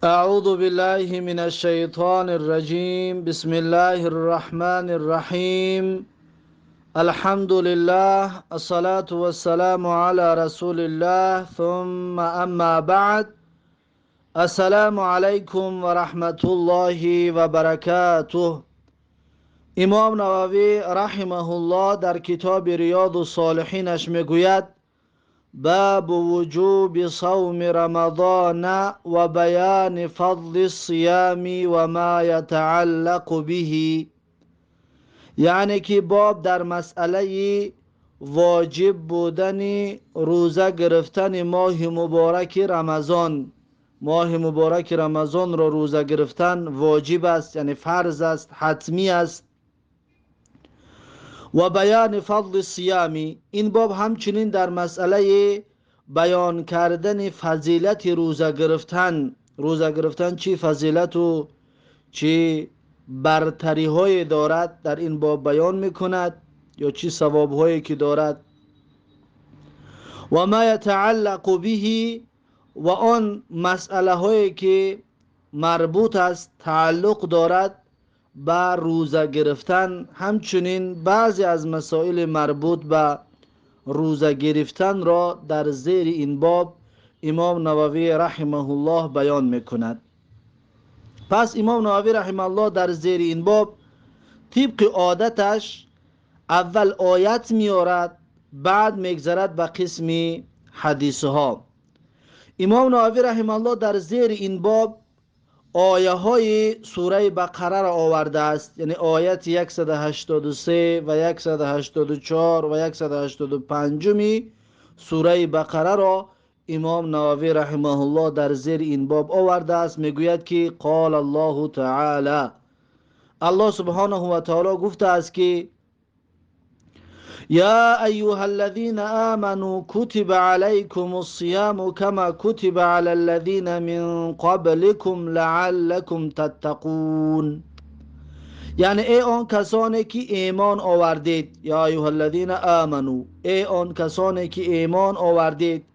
أعوذ بالله من الشيطان الرجيم. بسم الله الرحمن الرحيم. الحمد لله، الصلاة والسلام على رسول الله، ثم أما بعد. السلام عليكم ورحمة الله وبركاته. امام نووی رحمه الله در کتاب ریاض الصالحینش میگوید: باب وجوب صوم رمضان و بیان فضل الصیام و ما یتعلق به. یعنی که باب در مسئله واجب بودن روزه گرفتن ماه مبارک رمضان. ماه مبارک رمضان را روزه گرفتن واجب است، یعنی فرض است، حتمی است. و بیان فضل الصیام، این باب همچنین در مسئله بیان کردن فضیلت روزه گرفتن. روزه گرفتن چی فضیلت و چی برتری های دارد در این باب بیان میکند، یا چی ثواب هایی که دارد. و ما یتعلق به، و آن مسئله هایی که مربوط است، تعلق دارد به روزه گرفتن. همچنین بعضی از مسائل مربوط به روزه گرفتن را در زیر این باب امام نووی رحمه الله بیان میکند. پس امام نووی رحمه الله در زیر این باب طبق عادتش اول آیت میارد، بعد میگذرد به قسم حدیث ها. امام نووی رحمه الله در زیر این باب آیه های سوره بقره را آورده است، یعنی آیت 183 و 184 و 185 سوره بقره را امام نووی رحمه الله در زیر این باب آورده است. میگوید که قال الله تعالی، الله سبحانه و تعالی گفته است که یا ایها الذین آمنوا کتب علیکم الصیام کما کتب علی الذین من قبلکم لعلکم تتقون. یعنی ای آن کسانی که ایمان آوردید، یا ایها الذین آمنوا، ای آن کسانی که ایمان آوردید،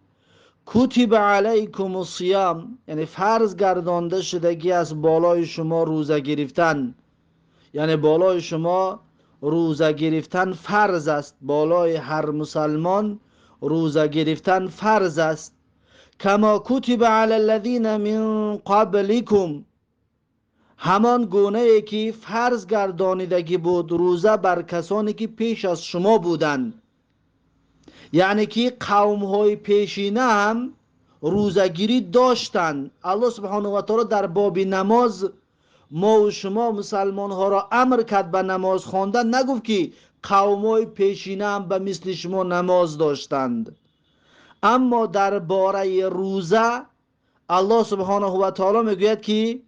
کتب علیکم الصیام، یعنی فرض گردانده شدگی از بالای شما روزه گرفتن. یعنی بالای شما روزه گرفتن فرض است، بالای هر مسلمان روزه گرفتن فرض است. کما کتب علی الذین من قبلکم، همان گونه ای که فرض گردانیدگی بود روزه بر کسانی که پیش از شما بودند. یعنی که قوم های پیشینه هم روزه گیری داشتند. الله سبحانه و تعالی در باب نماز ما و شما مسلمان ها را امر کرد به نماز خواندن، نگفت که قوم های پیشینه هم به مثل شما نماز داشتند. اما در باره روزه الله سبحانه و تعالی میگوید که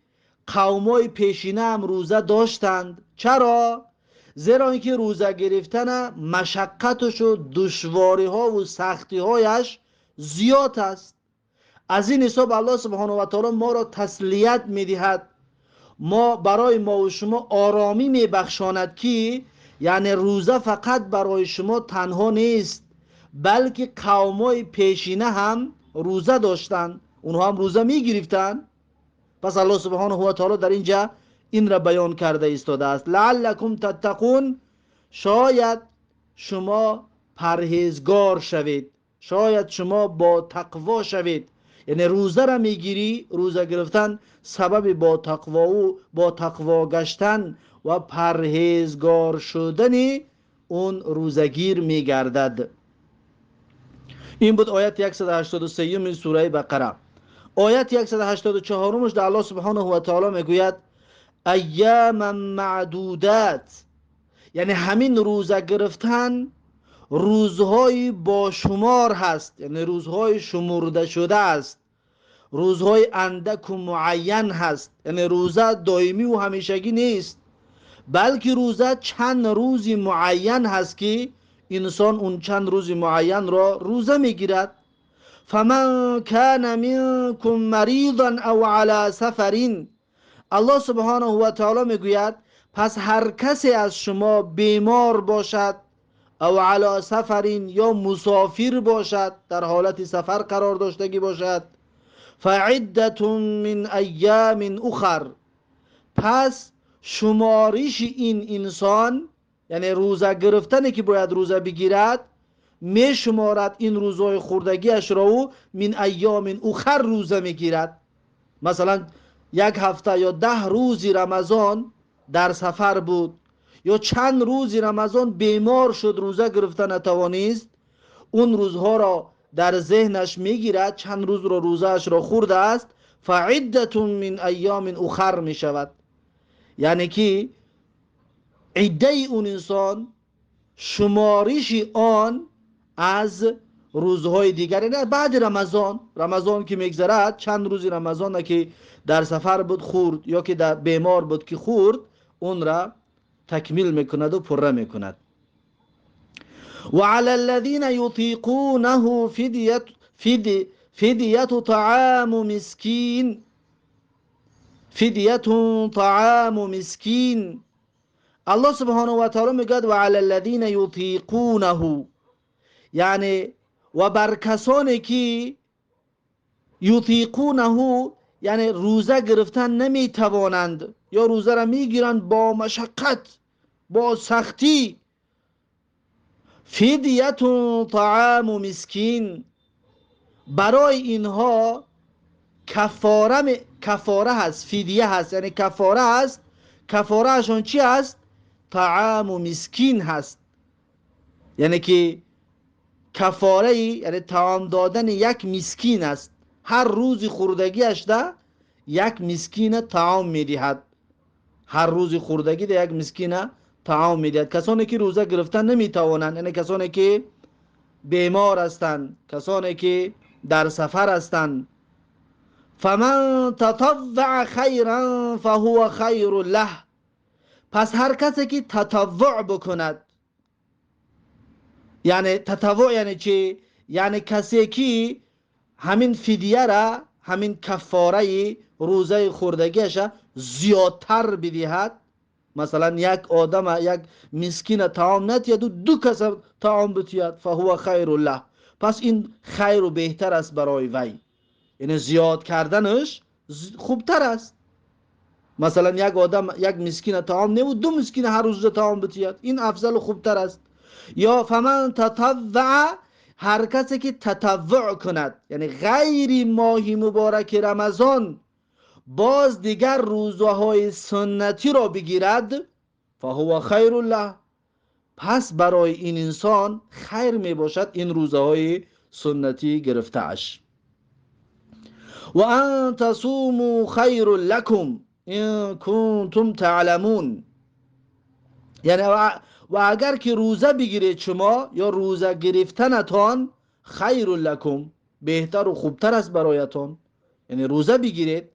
قوم های پیشینه هم روزه داشتند. چرا؟ زیرا اینکه روزه گرفتن مشقتش و دشواری ها و سختی هایش زیاد است. از این حساب الله سبحانه و تعالی ما را تسلیت میدهد، ما برای ما و شما آرامی میبخشاند که یعنی روزه فقط برای شما تنها نیست، بلکه قومای پیشینه هم روزه داشتند، اونها هم روزه میگرفتند. پس الله سبحانه و تعالی در اینجا این را بیان کرده ایستاده است. لعلکم تتقون، شاید شما پرهیزگار شوید، شاید شما با تقوا شوید. یعنی روزه را میگیری، روزه گرفتن سبب با تقوا و با تقوا گشتن و پرهیزگار شدن اون روزگیر میگردد. این بود آیت 183 سوره بقره. آیت 184 در الله سبحانه و تعالی میگوید ایاما معدودات، یعنی همین روزه گرفتن روزهای با شمار هست، یعنی روزهای شمرده شده است، روزهای اندک و معین هست. یعنی روزه دائمی و همیشگی نیست، بلکه روزه چند روزی معین هست که انسان اون چند روز معین را روزه میگیرد. فمن کان منکم مریضا او علی سفر، الله سبحانه و تعالی میگوید پس هر کسی از شما بیمار باشد او علی سفر یا مسافر باشد، در حالت سفر قرار داشتگی باشد، فعدة من ایام اخر. پس شمارش این انسان، یعنی روزه گرفتنی که باید روزه بگیرد، می شمارد این روزهای خوردگیش را او من ایام اخر روزه میگیرد. مثلا یک هفته یا 10 روزی رمضان در سفر بود یا چند روزی رمضان بیمار شد، روزه گرفته نتوانست، اون روزها را در ذهنش میگیرد، چند روز را روزهش را خورده است، فعدة من ایام اخر می شود. یعنی که عده اون انسان، شمارش آن از روزهای دیگر، نه بعد رمضان، رمضان که میگذرد چند روزی رمضان که در سفر بود خورد یا که در بیمار بود که خورد، اون را تکمیل میکند و پره میکند. وعلى الذين يطيقونه فدية طعام مسكين، فدية طعام مسكين. الله سبحانه و تعالی میگوید وعلى الذين يطيقونه، یعنی و بر کسانی که یطیقونه، یعنی روزه گرفتن نمیتوانند یا روزه را میگیرند با مشقت، با سختی، فدیه طعام مسکین، برای اینها کفاره هست، فدیه هست، یعنی کفاره هست. کفاره اشان چی هست؟ طعام مسکین هست، یعنی که کفاره، یعنی طعام دادن یک مسکین است. هر روز خوردگیش ده یک مسکین طعام میدهد، هر روز خوردگی ده یک مسکین طعام میدهد. کسانی که روزه گرفتن نمیتوانند، یعنی کسانی که بیمار هستند، کسانی که در سفر هستند، فمن تطوع خیرا فهو خیر له. پس هر کسی که تطوع بکند، یعنی تطوع یعنی چی؟ یعنی کسی که همین فدیه را، همین کفاره روزه خوردگیش زیادتر بدهد. مثلا یک آدم، یک مسکین طعام نتید و 2 کس طعام بتید، فهو خیر له، پس این خیر و بهتر است برای وی، یعنی زیاد کردنش خوبتر است. مثلا یک آدم، یک مسکین طعام نه و 2 مسکین هر روز طعام بتید، این افضل و خوبتر است. یا فمن تطوع، هر کسی که تطوع کند، یعنی غیر ماه مبارک رمضان باز دیگر روزهای سنتی را بگیرد، فهو خیر له، پس برای این انسان خیر می باشد این روزهای سنتی گرفته اش. و ان تصوموا خیر لکم ان کنتم تعلمون، یعنی و اگر که روزه بگیرید شما یا روزه گرفتنتان خیر لکم، بهتر و خوبتر است برایتان، یعنی روزه بگیرید.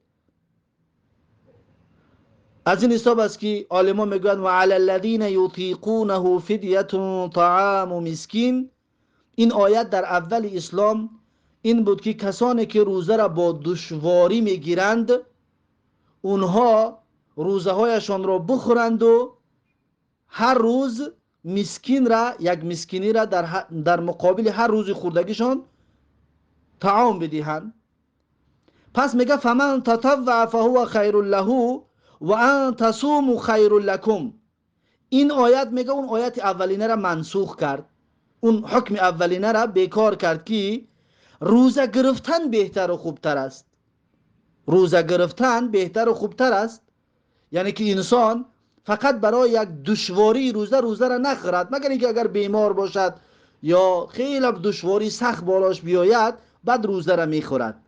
از این حساب است که عالمان میگویند و علی الذین یطیقونه فدیه طعام مسکین. این آیت در اول اسلام این بود که کسانی که روزه را با دشواری میگیرند، اونها روزه هایشان را بخورند و هر روز مسکین را، یک مسکینی را در مقابل هر روز خوردگیشان طعام بدهند. پس میگه فمن تطوع فهو خیر له و ان تصوموا خیر لکم. این آیت میگه اون آیت اولینه را منسوخ کرد، اون حکم اولینه را بیکار کرد که روزه گرفتن بهتر و خوبتر است. روزه گرفتن بهتر و خوبتر است، یعنی که انسان فقط برای یک دشواری روزه را نخورد، مگر اینکه اگر بیمار باشد یا خیلی دشواری سخت بالاش بیاید بعد روزه را میخورد.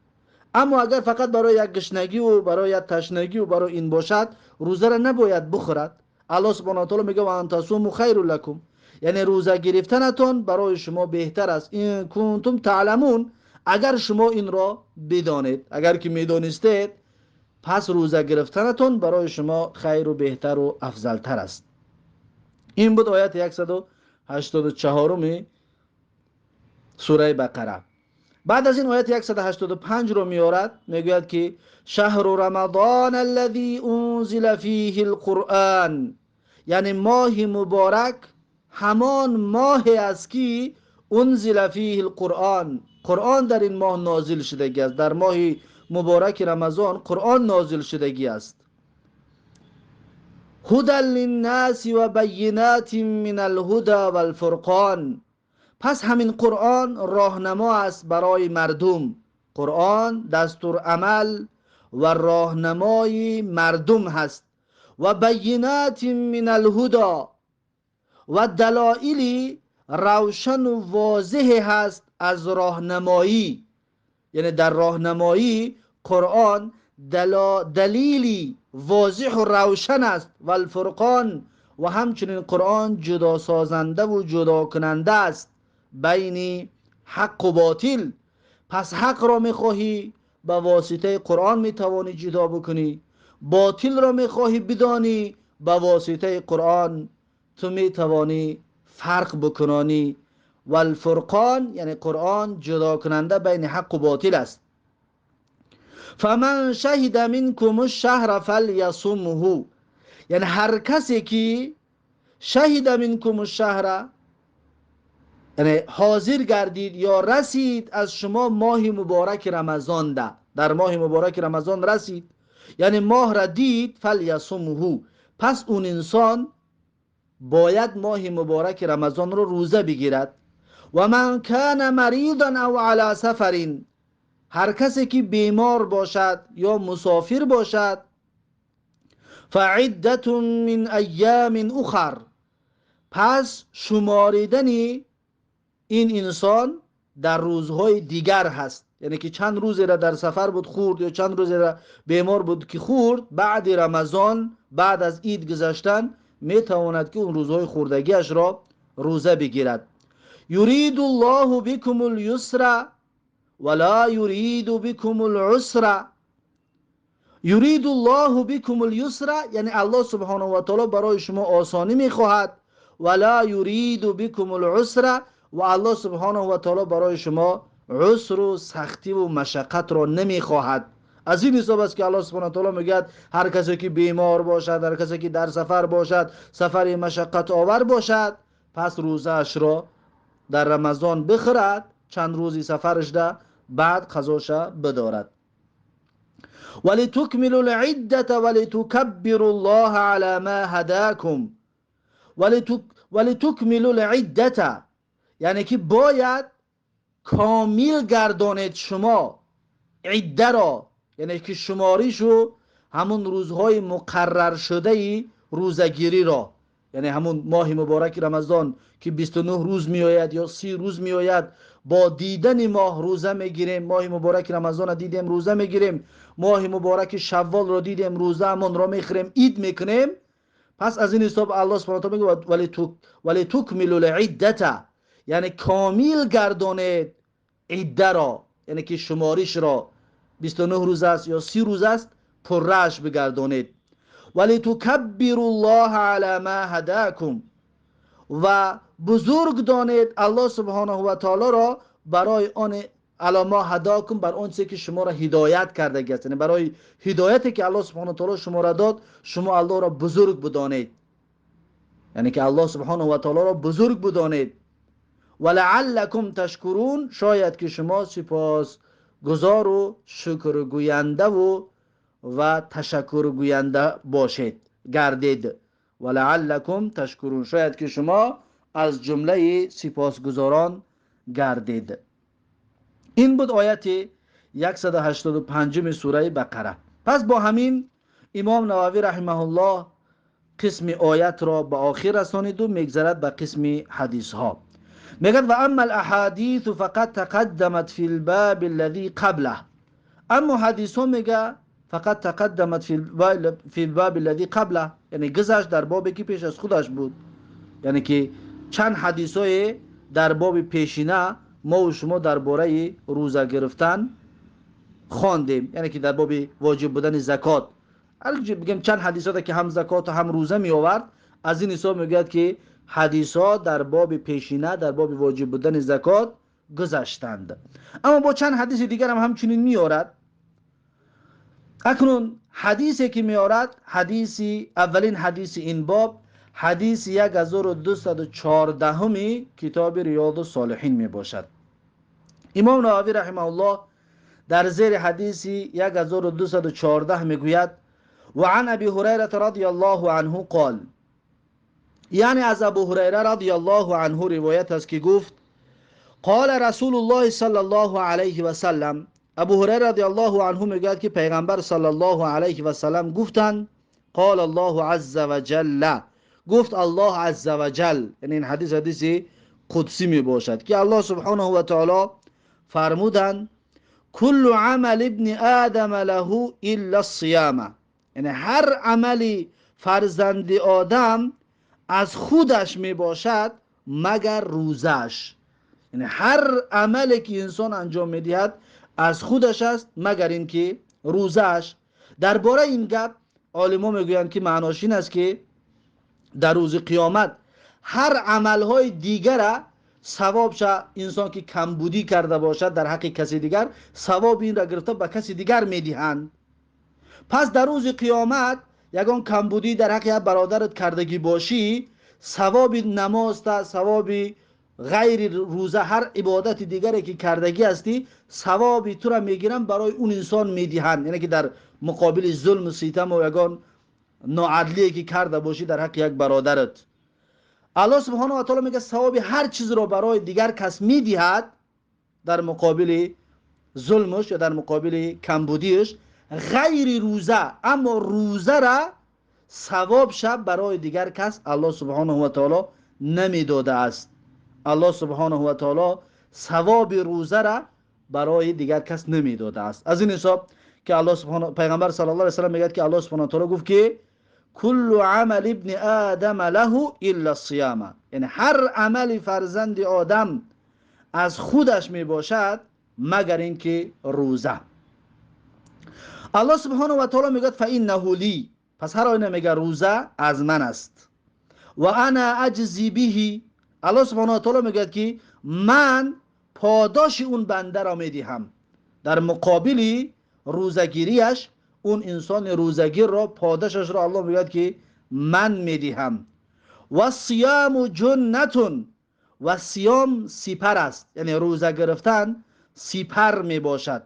اما اگر فقط برای یک گشنگی و برای یک تشنگی و برای این باشد، روزه را نباید بخورد. الله سبحانه و تعالی میگه و ان تصوموا خیر لکم، یعنی روزه گرفتنتون برای شما بهتر است. این کنتم تعلمون، اگر شما این را بدانید، اگر که میدانستید پس روزه گرفتنتون برای شما خیر و بهتر و افضلتر است. این بود آیت 184 سوره بقره. بعد از این آیت 185 رو میارد، میگوید که شهر رمضان الذي انزل فیه القرآن، یعنی ماه مبارک همان ماه است که انزل فیه القرآن، قرآن در این ماه نازل شده است. در ماه мубораки Рамазон Қуръон нозил шудагӣ аст. هدى للناس وبينات من الهدى والفرقان. پس همین قرآن راهنما است برای مردم. قرآن دستور عمل و راهنمای مردم هست. و بینات من الهدى و دلایلی روشن و واضح هست از راهنمایی. یعنی در راهنمایی قرآن دلیلی واضح و روشن است. و الفرقان و همچنین قرآن جدا سازنده و جدا کننده است بین حق و باطل. پس حق را میخواهی به واسطه قرآن میتوانی جدا بکنی، باطل را میخواهی بدانی به واسطه قرآن تو میتوانی فرق بکنانی. و الفرقان یعنی قرآن جدا کننده بین حق و باطل است. فمن شهد منکم الشهر فلیصمه، یعنی هر کسی که شهد منکم الشهر یعنی حاضر گردید یا رسید از شما ماه مبارک رمضان ده، در ماه مبارک رمضان رسید یعنی ماه را دید، فلیصمه، پس اون انسان باید ماه مبارک رمضان رو روزه بگیرد. و من کان مریضا او علی سفر، هر کسی که بیمار باشد یا مسافر باشد، فعدة من ایام اخر، پس شماریدن این انسان در روزهای دیگر هست. یعنی که چند روزی را در سفر بود خورد یا چند روزی را بیمار بود که خورد، بعد رمضان بعد از عید گذشتن میتواند که اون روزهای خوردگیش را روزه بگیرد. یرید الله بكم اليسر ولا یرید بكم العسر. یرید الله بكم اليسر یعنی الله سبحانه و تعالی برای شما آسانی میخواهد، ولا یرید بكم العسر و الله سبحانه و تعالی برای شما عسر و سختی و مشقت را نمیخواهد. از این حساب است که الله سبحانه و تعالی میگوید هر کسی که بیمار باشد، هر کسی که در سفر باشد، سفر مشقت آور باشد، پس روزه اش را در رمضان بخورد، چند روزی سفرش ده، بعد قضاش بدارد. ولتکملوا العدة ولتکبروا الله علی ما هداکم. ولتکملوا العدة یعنی که باید کامل گردانید شما عده را، یعنی که شماریشو همون روزهای مقرر شده ای روزگیری را، یعنی همون ماه مبارک رمضان که 29 روز میآید یا 30 روز میآید، با دیدن ماه روزه میگیریم. ماه مبارک رمضان را دیدیم روزه میگیریم، ماه مبارک شوال را دیدیم روزه همون را میخوریم، عید میکنیم. پس از این حساب الله سبحانه و تعالی میگه ولتکملوا العده، یعنی کامل گردانید عده را، یعنی که شماریش را 29 روز است یا 30 روز است پررش بگردانید. ولتکبروا الله علی ما هداکم، و بزرگ دانید الله سبحانه و تعالی را برای آن علی ما هداکم، بر آن چیزی که شما را هدایت کرده است، یعنی برای هدایتی که الله سبحانه و تعالی شما را داد شما الله را بزرگ بدانید، یعنی که الله سبحانه و تعالی را بزرگ بدانید. ولعلکم تشکرون، شاید که شما سپاس گزار و شکرگوینده و تشکرگوینده باشید گردید. ولعلکم تشکرون، شاید که شما از جمله سپاسگزاران گردید. این بود آیت 185 سوره بقره. پس با همین امام نووی رحمه الله قسم آیت را به آخر رسانید و میگذرد به قسم حدیث ها. میگد و اما الاحادیث فقد تقدمت فی الباب الذی قبله. اما حدیث ها میگه فقط تقدمت فی الباب الذی قبله، یعنی گذشت در بابی که پیش از خودش بود، یعنی که چند حدیث های در باب پیشینه ما و شما درباره روزه گرفتن خواندیم، یعنی که در باب واجب بودن زکات بگیم چند حدیث ها که هم زکات و هم روزه می آورد. از این حساب میگوید که حدیث ها در باب پیشینه در باب واجب بودن زکات گذشتند. اما با چند حدیث دیگر هم همچنین می آورد. اکنون حدیثی که می آورد، حدیث اولین حدیث این باب، حدیث 1214 کتاب ریاض الصالحین می باشد. امام نووی رحمه الله در زیر حدیث 1214 میگوید و عن ابی هریره رضی الله عنه قال، یعنی از ابو هریره رضی الله عنه روایت است که گفت قال رسول الله صلی الله علیه و سلم. ابو هریره رضی الله عنه میگوید که پیغمبر صلی الله علیه و سلم گفتند قال الله عز وجل، گفت الله عز وجل، یعنی این حدیث حدیث قدسی می باشد که الله سبحانه و تعالی فرمودند کل عمل ابن آدم له الا الصيام، یعنی هر عملی فرزند آدم از خودش می باشد مگر روزش. یعنی هر عملی که انسان انجام می دهد از خودش است مگر اینکه روزش. درباره این گپ عالما میگویند که معناش این است که در روز قیامت هر عملهای دیگر ثوابش انسان که کمبودی کرده باشد در حق کسی دیگر، ثواب این را گرفته به کسی دیگر میدهند. پس در روز قیامت یگان کمبودی در حق یک برادرت کردگی باشی، ثواب نماز تا ثواب غیر روزه هر عبادت دیگری که کردگی هستی، ثواب تو را میگیرن برای اون انسان میدهند. یعنی که در مقابل ظلم و ستم و یگان ناعدلی که کرده باشی در حق یک برادرت، الله سبحانه و تعالی میگه ثواب هر چیز را برای دیگر کس میدهد در مقابل ظلمش یا در مقابل کمبودیش غیر روزه، اما روزه را ثواب شب برای دیگر کس الله سبحانه و تعالی نمیداده است. الله سبحانه و تعالی ثواب روزه را برای دیگر کس نمیداده است. از این حساب که الله سبحانه پیغمبر صلی الله علیه و سلم میگه که الله سبحانه و تعالی گفت که کل عمل ابن آدم له الا الصيام، یعنی هر عمل فرزند آدم از خودش می باشد مگر اینکه روزه. الله سبحانه و تعالی میگه فانه لی، پس هر آینه میگه روزه از من است، و انا اجزی به، الله سبحانه و تعالی میگه که من پاداش اون بنده را میدهم. در مقابل روزگیریش اون انسان روزگیر را پاداشش را الله میگه که من میدهم. و صیام جنتون، و صیام سپر است، یعنی روزه گرفتن سپر میباشد.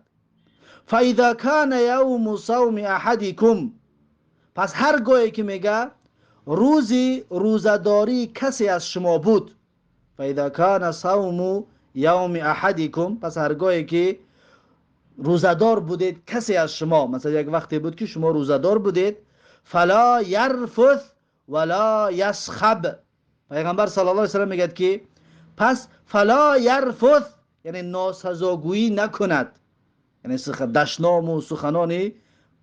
فاذا کان یوم صوم احدکم، پس هر گاهی که میگه روزی روزه‌داری کسی از شما بود، فاذا کان صوم یوم احدکم، پس هر گاهی که روزه‌دار بودید کسی از شما، مثلا یک وقتی بود که شما روزه‌دار بودید، فلا یرفث ولا یسخب، پیغمبر صلی الله علیه و سلم میگه که پس فلا یرفث یعنی ناسزاگویی نکند، یعنی دشنام و سخنان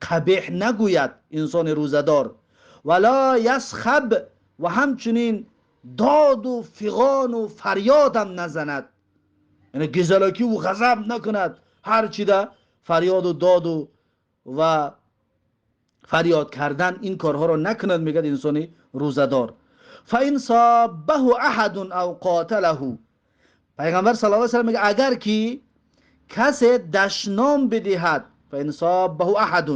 قبیح نگوید انسان روزه‌دار، ولا یسخب و همچنین داد و فغان و فریادم نزند، یعنی گزلکی و غضب نکند، هر چی ده فریاد و داد و فریاد کردن این کارها را نکند، میگه انسان روزه‌دار. فان صابه احد او قاتله، پیغمبر صلی الله علیه و سلم میگه اگر کی کسی دشنام بدهد، فان صابه احد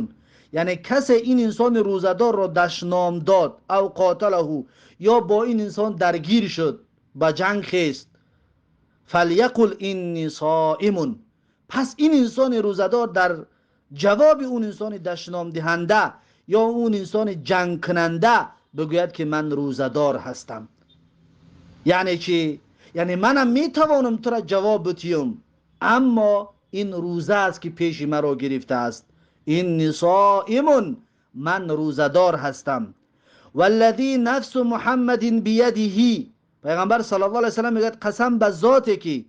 یعنی کسی این انسان روزه‌دار را دشنام داد، او قاتله یا با این انسان درگیر شد، به جنگ خیست، فلیقل انی صائم، پس این انسان روزه‌دار در جواب اون انسان دشنام دهنده یا اون انسان جنگ کننده بگوید که من روزه‌دار هستم. یعنی چی؟ یعنی منم میتوانم تو را جواب بدیم، اما این روزه است که پیش مرا گرفته است. این صائم، من روزه‌دار هستم. والذی نفس محمد بیده، پیغمبر صلی الله علیه و سلم میگه قسم به ذاتی که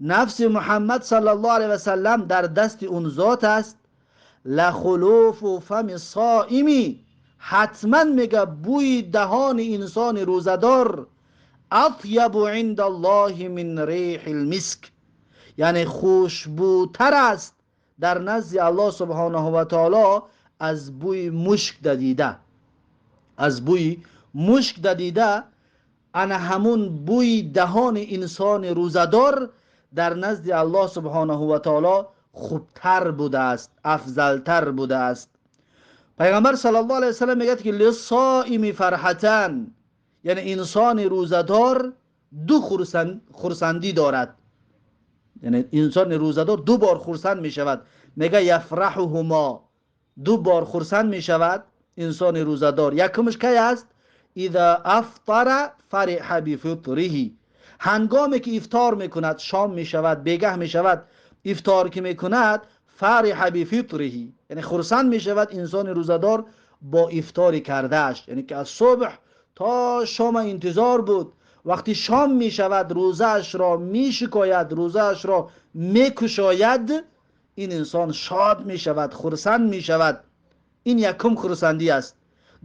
نفس محمد صلی الله علیه و سلم در دست اون ذات است، لخلوف فم الصائم، حتما میگه بوی دهان انسان روزه‌دار اطیب عند الله من ریح المسک، یعنی خوشبوتر است در نزد الله سبحانه و تعالی از بوی مشک ددیده، از بوی مشک ددیده. انا همون بوی دهان انسان روزه‌دار در نزد الله سبحانه و تعالی خوبتر بوده است، افضلتر بوده است. پیغمبر صلی الله علیه و سلم میگه که للصائم فرحتان، یعنی انسان روزه‌دار دو خرسندی دارد، یعنی انسان روزه‌دار دو بار خرسند می شود. Мега яфраҳуҳумо, ду бор хурсанд мешавад инсони рӯзадор. Якумаш кай аст? Иза афтара фариҳа бифитриҳи, ҳангоме ки ифтор мекунад, шом мешавад, бегаҳ мешавад, ифтор ки мекунад, фариҳа бифитриҳи, яъне хурсанд мешавад инсони рӯзадор бо ифтори кардааш, яъне ки аз субҳ то шом интизор буд, вақти шом мешавад рӯзаашро мешикояд, рӯзаашро мекушояд, ин инсон шод мешавад, хурсанд мешавад. Ин якум хурсандӣ аст.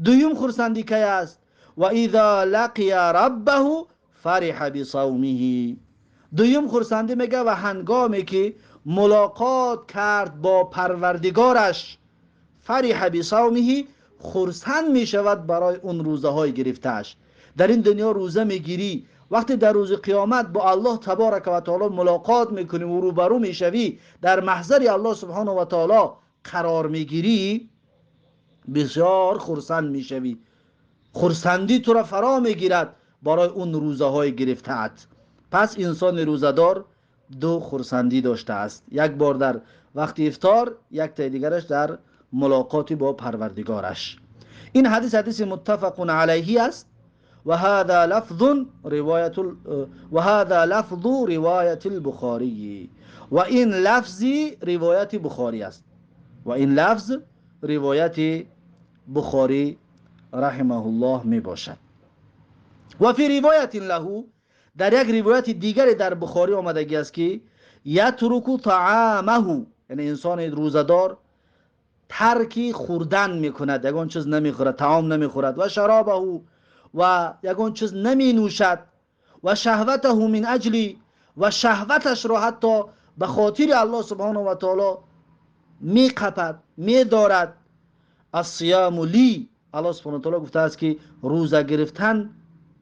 Дуюм хурсандӣ кай аст? Ва иза лақия раббаҳу фариҳа бисавмиҳи. Дуюм хурсандӣ мега ва ҳангоме ки мулоқот кард бо парвардигораш, фариҳа бисавмиҳи, хурсанд мешавад барои он рӯзаҳои гирифтааш. Дар ин дунё рӯза мегирӣ, вақте дар рӯзи қиёмат бо Аллоҳ таборака ва таоло мулоқот мекунӣ ва рӯбарӯ мешавӣ, дар маҳзари Аллоҳ субҳонаҳу ва таоло қарор мегирӣ, бисёр хурсанд мешавӣ. Хурсандӣ туро фаро мегирад барои он рӯзаҳои гирифтаат. Пас инсони рӯзадор ду хурсандӣ доштааст: як бор дар вақти ифтор, яктаи дигараш дар мулоқоти бо парвардигораш. Ин ҳадис ҳадиси муттафақун алайҳи аст. وهذا لفظ رواية وهذا لفظ رواية البخاري، وإن لفظ رواية بخاري است، وإن لفظ رواية بخاري رحمه الله می باشد. و فی روایت له، در یک روایت دیگری در بخاری آمدگی است که یترک طعامه، یعنی انسان روزه‌دار ترکی خوردن میکند، یگان چیز نمیخورد، طعام نمیخورد، و شرابه، و یگان چیز نمی نوشد، و شهوته من اجلی، و شهوتش را حتی به خاطر الله سبحانه و تعالی می قپد، می دارد. الصیام لی، الله سبحانه و تعالی گفته است که روزه گرفتن،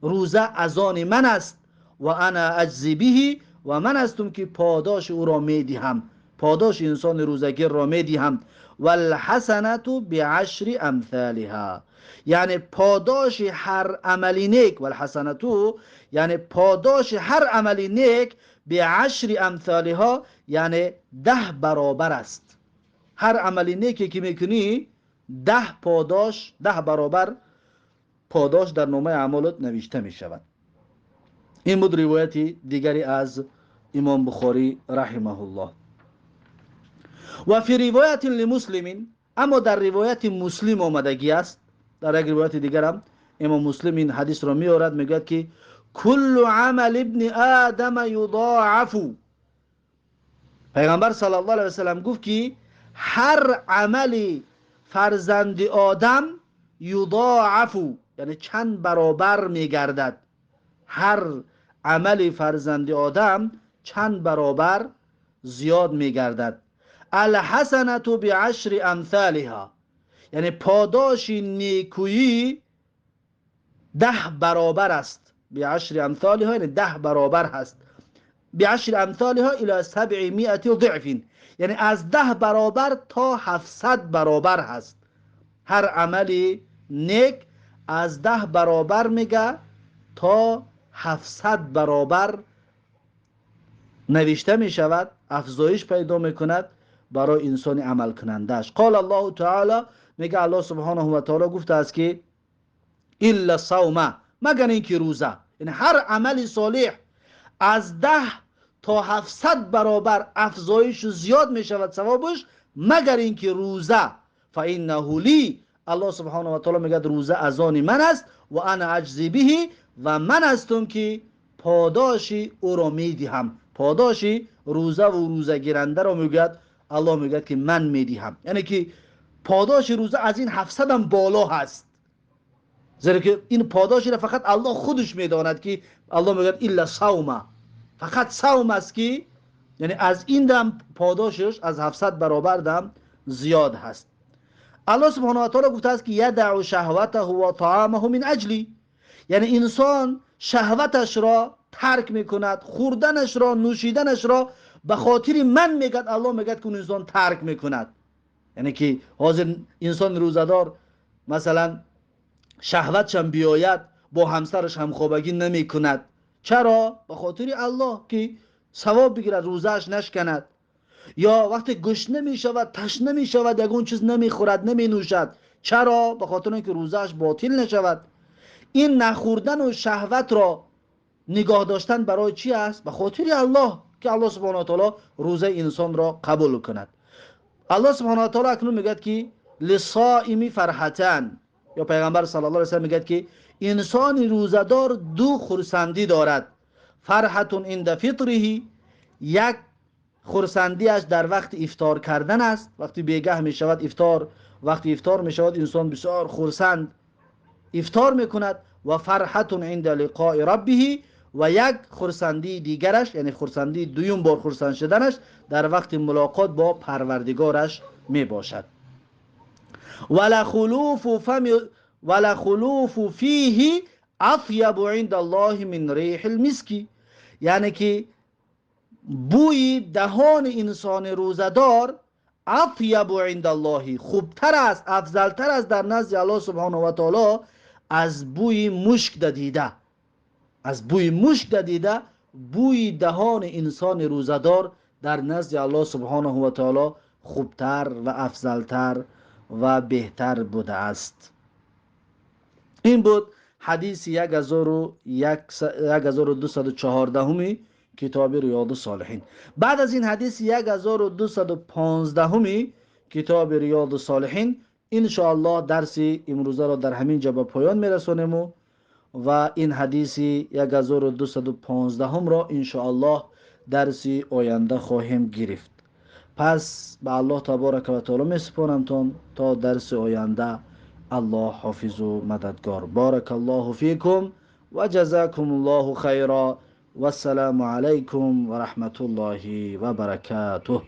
روزه از آن من است، و انا اجزی به، و من هستم که پاداش او را می دهم، پاداش انسان روزگیر را می دهم. والحسنة بعشر امثالها، یعنی پاداش هر عمل نیک، والحسنة یعنی پاداش هر عمل نیک، بعشر امثالها یعنی 10 برابر است. هر عمل نیکی که میکنی 10 پاداش، 10 برابر پاداش در نامه اعمالت نوشته می شود. این بود روایت دیگری از امام بخاری رحمه الله. و فی روایت لمسلم، اما در روایت مسلم آمدگی است، در یک روایت دیگرم امام مسلم این حدیث را می‌آورد، میگوید که کل عمل ابن آدم یضاعف. پیغمبر صلی الله علیه و سلم گفت که هر عمل فرزند آدم یضاعف، یعنی چند برابر میگردد. هر عمل فرزند آدم چند برابر زیاد میگردد. الحسنة بعشر امثالها، یعنی پاداش نیکویی 10 برابر است. بعشر امثالها یعنی 10 برابر هست. بعشر امثالها الى 700 ضعف، یعنی از 10 برابر تا 700 برابر هست. هر عمل نیک از 10 برابر میگه تا 700 برابر نوشته میشود، افزایش پیدا میکند برای انسان عمل کنندش. قال الله تعالی، میگه الله سبحانه و تعالی گفته است که الا صوم، مگر اینکه روزه، یعنی هر عمل صالح از 10 تا 700 برابر افزایش زیاد میشود ثوابش، مگر اینکه روزه. فانه لی، الله سبحانه و تعالی میگه روزه از آن من است، و انا اجزی به، و من هستم که پاداش او را میدهم. پاداش روزه و روزه گیرنده را میگوید الله، میگوید که من میدهم، یعنی که پاداش روزه از این 700 هم بالا هست، زیرا که این پاداش را فقط الله خودش میداند که الله میگوید الا صوم، فقط صوم است که یعنی از این دم پاداشش از 700 برابر دم زیاد هست. الله سبحانه و تعالی گفته است که یدع شهوته و طعامه من اجلی، یعنی انسان شهوتش را ترک میکند، خوردنش را، نوشیدنش را به خاطر من میگد. الله میگد که انسان ترک میکند، یعنی که حاضر انسان روزه‌دار مثلا شهوتش هم بیاید با همسرش همخوابگی نمیکند. چرا؟ به خاطر الله که ثواب بگیرد، روزه‌اش نشکند. Ё вақте гушна мешавад, ташна мешавад, ягон чиз намехӯрад, наменӯшад. Чаро? Ба хотир он ки рӯзааш ботил нашавад. Ин нахӯрдану шаҳватро нигоҳ доштан барои чӣ аст? Ба хотири Аллоҳ, ки Аллоҳ субҳонаҳу ва таоло рӯзаи инсонро қабул кунад. Аллоҳ субҳонаҳу ва таоло акнун мегӯяд, ки лиссоими фарҳатан, ё пайғамбар саллаллоҳу алайҳи васаллам мегӯяд, ки инсони рӯзадор ду хурсандӣ дорад. Фарҳатун инда фитриҳи, як хурсандиаш дар вақти ифтор кардан аст. Вақти бегаҳ мешавад ифтор, вақти ифтор мешавад, инсон бисёр хурсанд ифтор мекунад. Ва фарҳатун инда лиқои раббиҳи, ва як хурсандии дигараш, яъне хурсандии дуюм бор хурсанд шуданаш дар вақти мулоқот бо парвардигораш мебошад. Вала хулуфу фиҳи атябу инда Аллоҳи мин рихил миски, яъне ки бӯи даҳони инсони рӯзадор атябу инда Аллоҳи, хубтар аст, афзалтар аст дар назди Аллоҳ субҳонаҳу ва таоло аз бӯи мушк дадида, аз бӯи мушк дадида. Бӯи даҳони инсони рӯзадор дар назди Аллоҳ субҳонаҳу ва таоло хубтар ва афзалтар ва беҳтар будааст. Ин буд ҳадиси 1214-уми китоби Риёду Солиҳин. Баъд аз ин ҳадиси 1215-уми китоби Риёду Солиҳин, иншоаллоҳ, дарси имрӯзаро дар ҳамин ҷо ба поён мерасонему ва ин ҳадиси 1215-умро иншоаллоҳ дарси оянда хоҳем гирифт. Пас ба Аллоҳ таборака ва таоло месупорамтон то дарси оянда. Аллоҳ ҳофизу мададгор. Баракаллоҳу фикум ва ҷазакумуллоҳу хайро. Вассалому алайкум ва раҳматуллоҳи ва баракатуҳ.